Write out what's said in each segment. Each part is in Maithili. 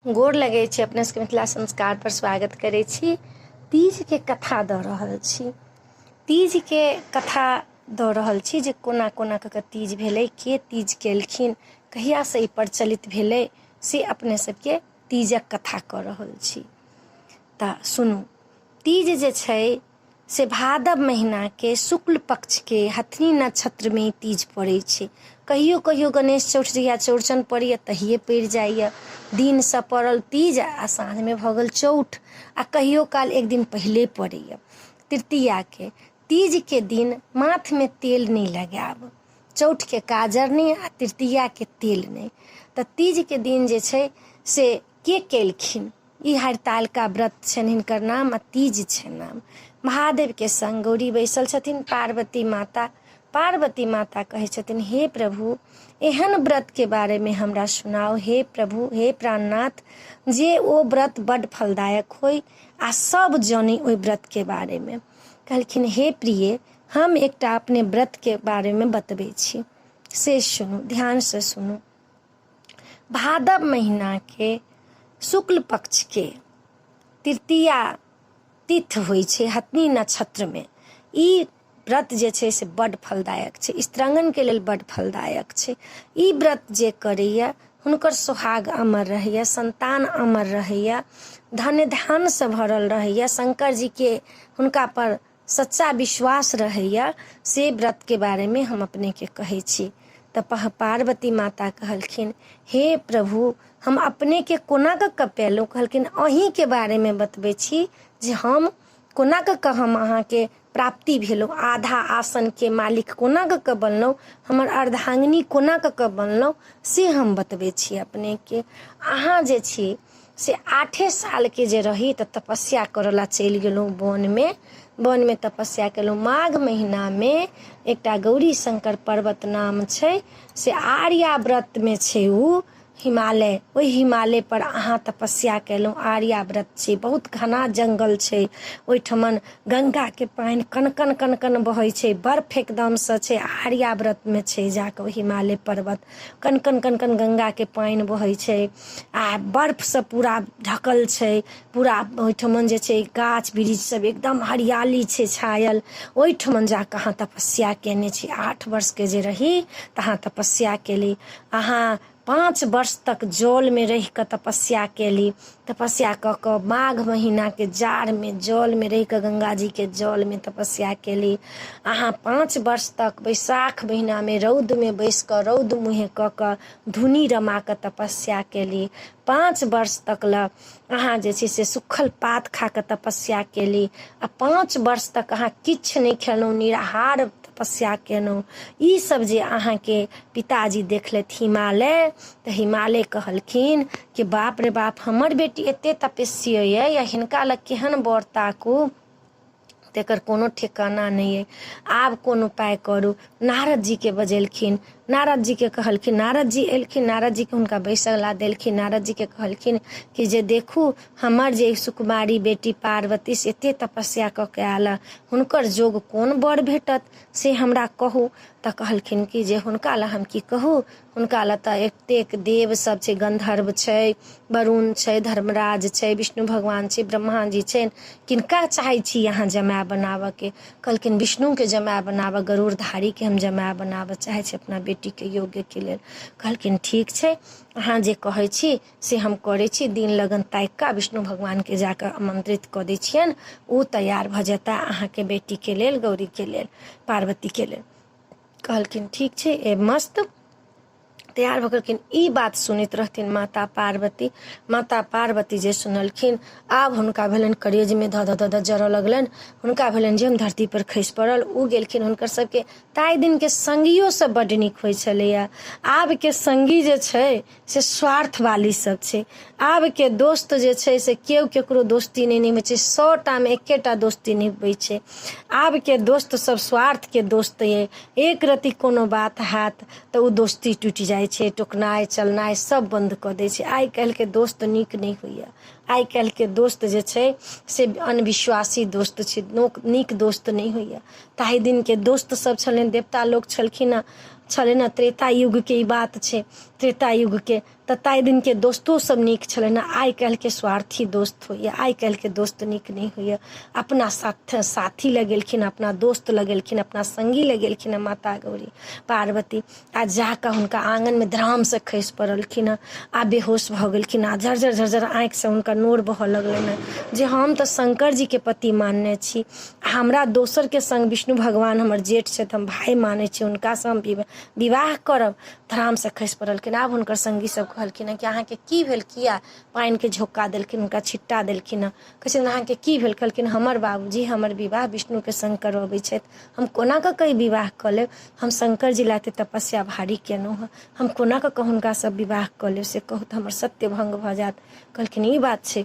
गोर लगै छी अपने सबके मिथिला संस्कार पर स्वागत करै छी। तीजके कथा दऽ रहल छी, तीजके कथा दऽ रहल छी जे कोना कोना कऽ कऽ तीज भेलै, के तीज केलखिन, कहियासँ ई प्रचलित भेलै, से अपने सबके तीजक कथा कऽ रहल छी। तऽ सुनू, तीज जे छै से भादव महीनाके शुक्ल पक्षके हथनी नक्षत्रमे ई तीज पड़ै छै। कहियो कहियो गणेश चौठ जहिया चौड़चन पड़ैए तहिये पड़ि जाइए। दिनसँ पड़ल तीज आ साँझमे भऽ गेल चौठ, आ कहियो काल एक दिन पहिले पड़ैए तृतीयाके। तीजके दिन माथमे तेल नहि लगायब, चौठके काजर नहि आ तृतीयाके तेल नहि। तऽ तीजके दिन जे छै से के केलखिन? ई हरितालिका व्रत छनि हिनकर नाम आ तीज छनि नाम। महादेवके संग गौरी बैसल छथिन पार्वती माता। पार्वती माता कहै छथिन, हे प्रभु, एहन व्रतके बारेमे हमरा सुनाउ हे प्रभु, हे प्राणनाथ, जे ओ व्रत बड्ड फलदायक होइ आ सब जानी ओहि व्रतके बारेमे। कहलखिन, हे प्रिय, हम एकटा अपने व्रतके बारेमे बतबै छी, से सुनू, ध्यानसँ सुनू। भादव महीनाके शुक्ल पक्षके तृतीया तिथि होइ छै हथनी नक्षत्रमे। ई व्रत जे छै से बड्ड फलदायक छै, स्त्रांगणके लेल बड्ड फलदायक छै। ई व्रत जे करैए हुनकर सोहाग अमर रहैए, सन्तान अमर रहैए, धन धान्यसँ भरल रहैए, शङ्कर जीके हुनकापर सच्चा विश्वास रहैए, से व्रतके बारेमे हम अपनेके कहै छी। तऽ पार्वती माता कहलखिन, हे प्रभु, हम अपनेके कोना कऽ कऽ पेलहुँ? कहलखिन, अहीँके बारेमे बतबै छी जे हम कोना कऽ कऽ हम अहाँके प्राप्ति भेलहुँ, आधा आसनके मालिक कोना कऽ कऽ बनलहुँ, हमर अर्धांगिनी कोना कऽ कऽ बनलहुँ, से हम बतबै छी अपनेके। अहाँ जे छी से 8 सालके जे रही तऽ तपस्या करऽ ला चलि गेलहुँ वनमे। वनमे तपस्या केलहुँ। माघ महीनामे एकटा गौरी शंकर पर्वत नाम छै, से आर्याव्रतमे छै ओ हिमालय, ओहि हिमालय पर अहाँ तपस्या केलहुँ। आर्याव्रत छै, बहुत घना जंगल छै, ओहिठमन गंगाके पानि कनकन कनकन बहै छै, बर्फ एकदमसँ छै। आर्याव्रतमे छै जाकऽ ओ हिमालय पर्वत, कनकन कनकन गंगाके पानि बहै छै आ बर्फसँ पूरा ढकल छै पूरा। ओहिठमन जे छै गाछ वृक्ष सब एकदम हरियाली छै छायल। ओहिठमन जाकऽ अहाँ तपस्या केने छी। 8 वर्षके जे रही तऽ अहाँ तपस्या केली। अहाँ 5 वर्ष तक जलमे रहि कऽ तपस्या केली। तपस्या कऽ कऽ माघ महीनाके जाड़मे जलमे रहि कऽ गंगाजीके जलमे तपस्या केली। अहाँ 5 वर्ष तक बैसाख महीनामे रौदमे बैस कऽ रौद मुँहे कऽ कऽ धुनी रमा कऽ तपस्या केली। 5 वर्ष तक लए अहाँ जे छै से सुखल पात खा कऽ तपस्या केली आ 5 वर्ष तक अहाँ किछु नहि खेलहुँ, निराहार तपस्या केलहुँ। ई सब जे अहाँके पिताजी देखलथि हिमालय, तऽ हिमालय कहलखिन कि बाप रे बाप, हमर बेटी एते तपस्वी अइ या हिनका लग केहन वर ताकू तेकर कोनो ठेकाना नहि अइ, आब कोन उपाय करू? नारद जीके बजेलखिन, नारद जीके कहलखिन। नारद जी एलखिन, नारद जीके हुनका बैसला देलखिन। नारद जीके कहलखिन कि जे देखू, हमर जे सुकुमारी बेटी पार्वती से एते तपस्या कऽ के आयल, हुनकर जोग कोन वर भेटत से हमरा कहू। तऽ कहलखिन कि जे हुनका लए हम की कहू, हुनका लए तऽ एतेक देव सब छै, गन्धर्व छै, वरुण छै, धर्मराज छै, विष्णु भगवान छै, ब्रह्मा जी छै, किनका चाहै छी अहाँ जमाय बनाबऽके? कहलखिन, विष्णुके जमाय बनाबऽ, गरुड़धारीके हम जमाय बनाबऽ चाहै छी अपना बेटीके योग्यके लेल। कहलखिन, ठीक छै, अहाँ जे कहै छी से हम करै छी। दिन लगन ताकि कऽ विष्णु भगवानके जाकऽ आमन्त्रित कऽ दै छियनि, ओ तैयार भऽ जेता अहाँके बेटीके लेल, गौरीके लेल, पार्वतीके लेल। कहलखिन, ठीक छै। ए मस्त तैयार भऽ गेलखिन। ई बात सुनैत रहथिन माता पार्वती। माता पार्वती जे सुनलखिन, आब हुनका भेलनि करेजमे धऽ धऽ धऽ धऽ जरऽ लगलनि। हुनका भेलनि जे हम धरतीपर खसि पड़ल। ओ गेलखिन। हुनकर सबके ताहि दिनके संगियो सब बड्ड नीक होइ छलैए। आबके संगी जे छै से स्वार्थवाली सब छै। आबके दोस्त जे छै से केओ केकरो दोस्ती नहि निभै छै, 100टामे एकेटा दोस्ती निभबै छै। आबके दोस्त सब स्वार्थके दोस्त अइ, एक रत्ती कोनो बात हैत तऽ ओ दोस्ती टूटि जाइ छै, टोकनाइ चलनाइ सब बन्द कऽ दै छै। आइ काल्हिके दोस्त नीक नहि होइए। आइ काल्हिके दोस्त जे छै से अनविश्वासी दोस्त छै, नीक दोस्त नहि होइए। ताहि दिनके दोस्त सब छलनि, देवता लोक छलखिन हँ, छलै ने, त्रेता युगके ई बात छै। त्रेता युगके, तऽ ताहि दिनके दोस्तो सब नीक छलनि हँ। आइ काल्हिके स्वार्थी दोस्त होइए, आइ काल्हिके दोस्त नीक नहि होइए। अपना साथ साथी लगेलखिन, अपना दोस्त लगेलखिन, अपना सङ्गी लगेलखिन हँ माता गौरी पार्वती, आ जाकऽ हुनका आङ्गनमे धरामसँ खसि पड़लखिन हँ आ बेहोश भऽ गेलखिन आ झरझर झरझर आँखिसँ हुनका नोर बहऽ लगलनि हँ जे हम तऽ शङ्कर जीके पति मानने छी, हमरा दोसरके सङ्ग विष्णु भगवान हमर जेठ छथि, हम भाय मानै छी, हुनकासँ हम विवाह करब। धरामसँ खसि पड़लखिन। आब हुनकर सङ्गी सब कहलखिन हँ कि अहाँके की भेल, किया पानिके झोंका देलखिन, हुनका छिट्टा देलखिन हँ। कहै छथिन अहाँके की भेल? कहलखिन हमर बाबूजी हमर विवाह विष्णुके सङ्ग करबै छथि, हम कोना कऽ कऽ ई विवाह कऽ लेब? हम शङ्कर जी लाथे तपस्या भारी केलहुँ हँ, हम कोना कऽ कऽ हुनकासँ विवाह कऽ लेब से कहू तऽ हमर सत्य भङ्ग भऽ जायत। कहलखिन ई बात छै,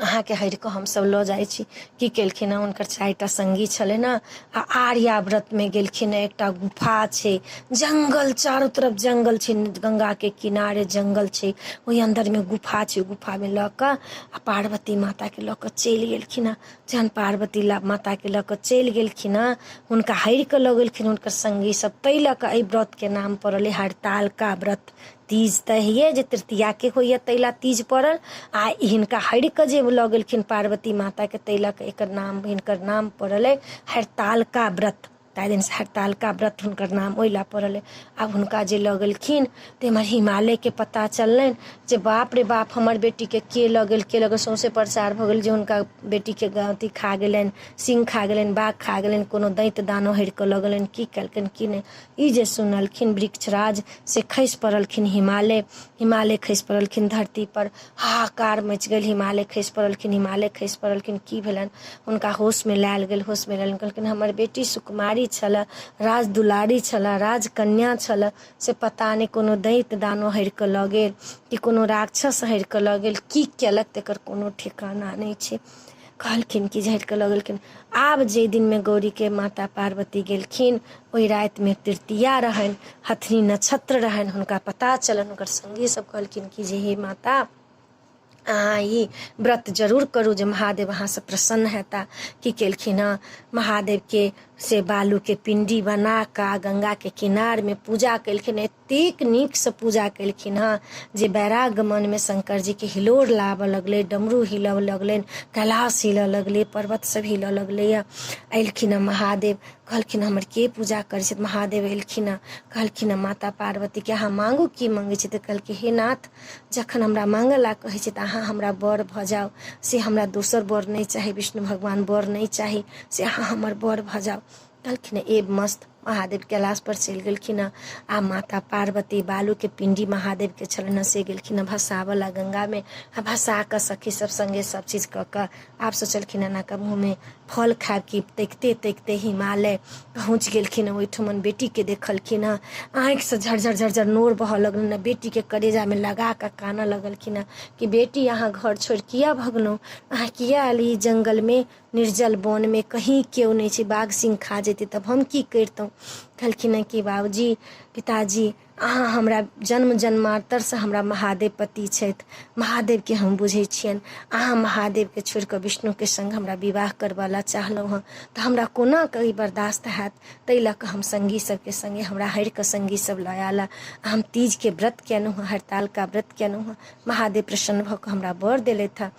अहाँके हरि कऽ हमसभ लऽ जाइ छी। की केलखिन हँ, हुनकर 4टा सङ्गी छलनि हँ आ आर्याव्रतमे गेलखिन हँ। एकटा गुफा छै, जङ्गल, चारू तरफ जङ्गल छै, गङ्गाके किनारे जङ्गल छै, ओहि अन्दरमे गुफा छै। गुफामे लऽ कऽ आ पार्वती माताके लऽ कऽ चलि गेलखिन हँ। जहन पार्वती माताके लऽ कऽ चलि गेलखिन हँ, हुनका हरि कऽ लऽ गेलखिन हुनकर सङ्गी सब, ताहि लऽ कऽ एहि व्रतके नाम पड़लै हरतालिका व्रत। तीज तऽ होइए जे तृतीयाके होइए, ताहि लए तीज पड़ल, आ हिनका हरि कऽ जे लऽ गेलखिन पार्वती माताके, ताहि लऽ कऽ एकर नाम, हिनकर नाम पड़ल अइ हरतालिका व्रत। ताहि दिनसँ हरतालिका व्रत हुनकर नाम ओहि लए पड़ल अइ। आब हुनका जे लऽ गेलखिन तऽ एम्हर हिमालयके पता चललनि जे बाप रे बाप, हमर बेटीके के लऽ गेल, के लऽ गेल? सौँसे प्रचार भऽ गेल जे हुनका बेटीके अथी खा गेलनि, सिंह खा गेलनि, बाघ खा गेलनि, कोनो दैत दानव हरि कऽ लऽ गेलनि, की केलकनि की नहि। ई जे सुनलखिन वृक्षराज, से खसि पड़लखिन हिमालय, हिमालय खसि पड़लखिन धरतीपर, हाहाकार मचि गेल। हिमालय खसि पड़लखिन, हिमालय खसि पड़लखिन। की भेलनि? हुनका होशमे लायल गेल। होशमे लायल कहलखिन हमर बेटी सुकुमारी छलए, राज दुलारी छलए, राजकन्या छलए, से पता नहि कोनो दैत दानव हरि कऽ लऽ गेल कि कोनो राक्षस हरि कऽ लऽ गेल, की केलक तकर कोनो ठिकाना नहि छै। कहलखिन कि झड़ि कऽ लऽ गेलखिन। आब जाहि दिनमे गौरीके माता पार्वती गेलखिन, ओहि रातिमे तृतीया रहनि, हथनी नक्षत्र रहनि। हुनका पता चलनि, हुनकर सङ्गी सब कहलखिन कि जे हे माता, अहाँ ई व्रत जरूर करू जे महादेव अहाँसँ प्रसन्न हेता। की केलखिन हँ, महादेवके से बालूके पिण्डी बना कऽ गंगाके किनारमे पूजा केलखिन। एतेक नीकसँ पूजा केलखिन हँ जे वैराग्य मनमे शङ्करजीके हिलोर लाबऽ लगलै, डमरू हिलऽ लगलनि, कैलाश हिलऽ लगलै, पर्वत सब हिलऽ लगलैए। अयलखिन हँ महादेव, कहलखिन हमर के पूजा करै छथि? महादेव एलखिन हँ, कहलखिन हँ माता पार्वतीके अहाँ माँगू, की मङ्गै छी? तऽ कहलकै हे नाथ, जखन हमरा माँगऽ ला कहै छै तऽ अहाँ हमरा वर भऽ जाउ, से हमरा दोसर वर नहि चाही, विष्णु भगवान वर नहि चाही, से अहाँ हमर वर भऽ जाउ। कहलखिन ए मस्त। महादेव कैलाशपर चलि गेलखिन हँ आ माता पार्वती बालूके पिण्डी महादेवके छलनि हँ से गेलखिन हँ भसाबऽ ला गंगामे, आ भसा कऽ सखी सब सङ्गे सब चीज कऽ कऽ आब सोचलखिन एना कऽ मुँहमे फल खायब कि तकिते तकिते हिमालय पहुँच गेलखिन हँ। ओहिठमन बेटीके देखलखिन हँ, आँखिसँ झरझर झरझर नोर बहऽ लगलनि हँ। बेटीके करेजामे लगा कऽ कानऽ लगलखिन हँ कि बेटी, अहाँ घर छोड़ि किया भगलहुँ? अहाँ किया एली जङ्गलमे, निर्जल वनमे? कहीं केओ नहि छै, बाघ सिंह खा जेतै तब हम की करितहुँ? कहलखिन हँ कि बाबूजी, पिताजी, अहाँ हमरा जन्म जन्मान्तरसँ हमरा महादेव पति छथि, महादेवके हम बुझै छियनि। अहाँ महादेवके छोड़ि कऽ विष्णुके सङ्ग हमरा विवाह करबऽ लए चाहलहुँ हँ, तऽ हमरा कोना कऽ ई बर्दाश्त हैत? ताहि लऽ कऽ हम सङ्गी सबके सङ्गे हमरा हरि कऽ सङ्गी सब लऽ आयल आ हम तीजके व्रत केलहुँ हँ, हरतालिका व्रत केलहुँ हँ। महादेव प्रसन्न भऽ कऽ हमरा वर देलथि हँ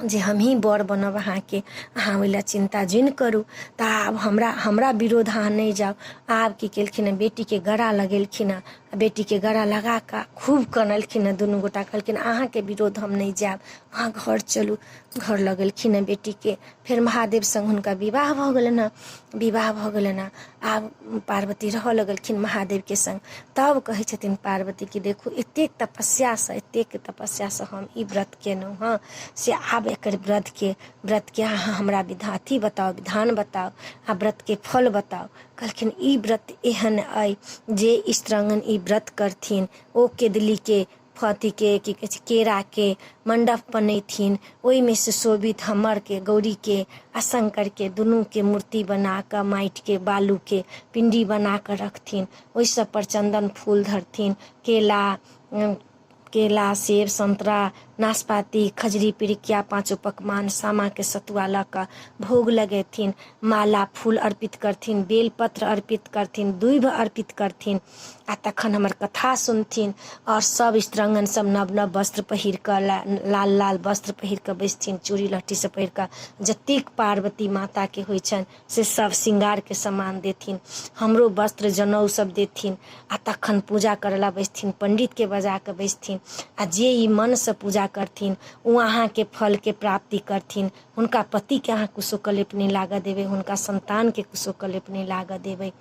जे हमही वर बनब अहाँके, अहाँ ओहि लए चिन्ता जुनि करू। तऽ आब हमरा हमरा विरोध अहाँ नहि जाउ। आब की केलखिन हँ, बेटीके गरा लगेलखिन हँ आ बेटीके गरा लगा कऽ खूब कनलखिन हँ दुनू गोटा। कहलखिन अहाँके विरोध हम नहि जायब, अहाँ घर चलू। घर लऽ गेलखिन हँ बेटीके। फेर महादेव सङ्ग हुनका विवाह भऽ गेलनि हँ, विवाह भऽ गेलनि हँ। आब पार्वती रहऽ लगलखिन महादेवके सङ्ग। तब कहै छथिन पार्वती कि देखू, एतेक तपस्यासँ, एतेक तपस्यासँ हम ई व्रत केलहुँ हँ, से आब एकर व्रतके अहाँ हमरा विधाथी बताउ, विधान बताउ आ व्रतके फल बताउ। कहलखिन ई व्रत एहन अइ जे स्त्रांगण ई व्रत करथिन, ओ केदलीके अथीके की कहै छै केराके मण्डप बनेथिन, ओहिमे सुशोभित हमरके गौरीके आ शङ्करके दुनूके मूर्ति बना कऽ माटिके बालूके पिण्डी बना कऽ रखथिन, ओहि सबपर चन्दन फूल धरथिन, केला केला, सेब, संतरा, नाशपाती, खजरी, पिरिकिया, पाँचो पकवान, सामाके सतुआ लऽ कऽ भोग लगेथिन, माला फूल अर्पित करथिन, बेलपत्र अर्पित करथिन, दूभि अर्पित करथिन आ तखन हमर कथा सुनथिन। आओर सब स्त्रंगन सब नव नव वस्त्र पहिर कऽ, लाल लाल वस्त्र पहिर कऽ बैसथिन, चूड़ी लहठी सब पहिर कऽ, जतेक पार्वती माताके होइ छनि से सब श्रृंगारके सामान देथिन, हमरो वस्त्र जनउ सब देथिन आ तखन पूजा करऽ ला बैसथिन, पंडितके बजा कऽ बैसथिन आ जे ई मनसँ पूजा करथिन ओ अहाँके फलके प्राप्ति करथिन। हुनका पतिके अहाँ कुशो कलेप नहि लागऽ देबै, हुनका सन्तानके कुशो कलेप नहि लागऽ देबै।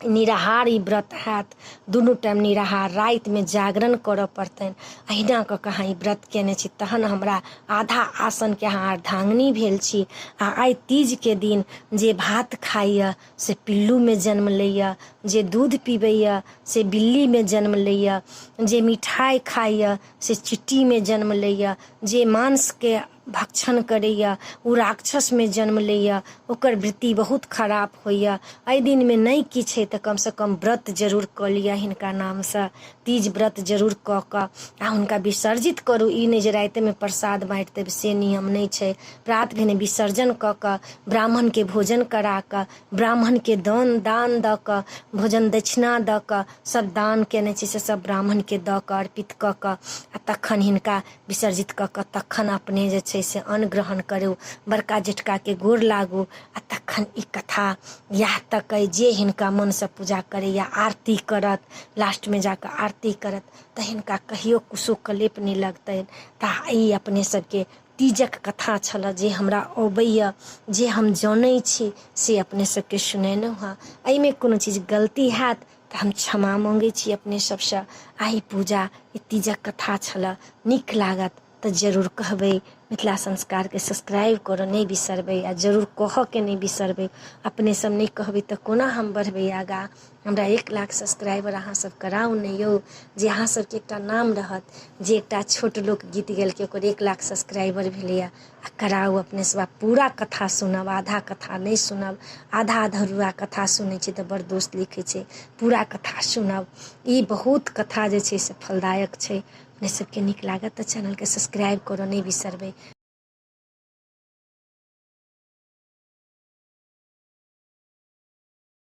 निराहार ई व्रत हैत, दुनू टाइम निराहार, रातिमे जागरण करऽ पड़तनि। अहिना कऽ कऽ अहाँ ई व्रत केने छी तहन हमरा आधा आसनके अहाँ अर्धांगिनी भेल छी। आ आइ तीजके दिन जे भात खाइए से पिल्लूमे जन्म लैए, जे दूध पीबैए से बिल्लीमे जन्म लैए, जे मिठाइ खाइए से चिट्टीमे जन्म लैए, जे मांसके भक्षण करैए ओ राक्षसमे जन्म लैए, ओकर वृत्ति बहुत खराब होइए। एहि दिनमे नहि किछु अइ तऽ कमसँ कम व्रत जरूर कऽ लिअ हिनका नामसँ, तीज व्रत जरूर कऽ कऽ आ हुनका विसर्जित करू। ई नहि जे रातिमे प्रसाद बाँटि देब, से नियम नहि छै। प्रात भेने विसर्जन कऽ कऽ ब्राह्मणके भोजन करा कऽ, ब्राह्मणके दान दान दऽ कऽ, भोजन दक्षिणा दऽ कऽ, सब दान केने छी से सब ब्राह्मणके दऽ कऽ अर्पित कऽ कऽ आ तखन हिनका विसर्जित कऽ कऽ तखन अपने जे छै से अन्न ग्रहण करू, बड़का जेठकाके गोर लागू आ तखन ई कथा इएह तक अइ। जे हिनका मनसँ पूजा करैए, आरती करत, लास्टमे जाकऽ आरती करत तऽ हिनका कहियो कुशो कलेप नहि लगतनि। तऽ ई अपने सबके तीजक कथा छलए जे हमरा अबैए, जे हम जनै छी से अपने सबके सुनेलहुँ हँ। एहिमे कोनो चीज गलती हैत तऽ हम क्षमा मङ्गै छी अपने सबसँ। आइ पूजा ई तीजक कथा छलए, नीक लागत तऽ जरूर कहबै। मिथिला संस्कारके सब्सक्राइब करऽ नहि बिसरबै आ जरूर कहऽके नहि बिसरबै। अपने सब नहि कहबै तऽ कोना हम बढ़बै आगाँ। हमरा 1 लाख सब्सक्राइबर अहाँ सब कराउ ने यौ, जे अहाँ सबके एकटा नाम रहत जे एकटा छोट लोक गीत गेलकै ओकर 1 लाख सब्सक्राइबर भेलैए। आ कराउ अपने सब, आ पूरा कथा सुनब, आधा कथा नहि सुनब। आधा अधरुआ कथा सुनै छै तऽ बड़ दोस्त लिखै छै, पूरा कथा सुनब। ई बहुत कथा जे छै से फलदायक छै। अपने सबके नीक लागत तऽ चैनलके सब्सक्राइब करऽ नहि बिसरबै।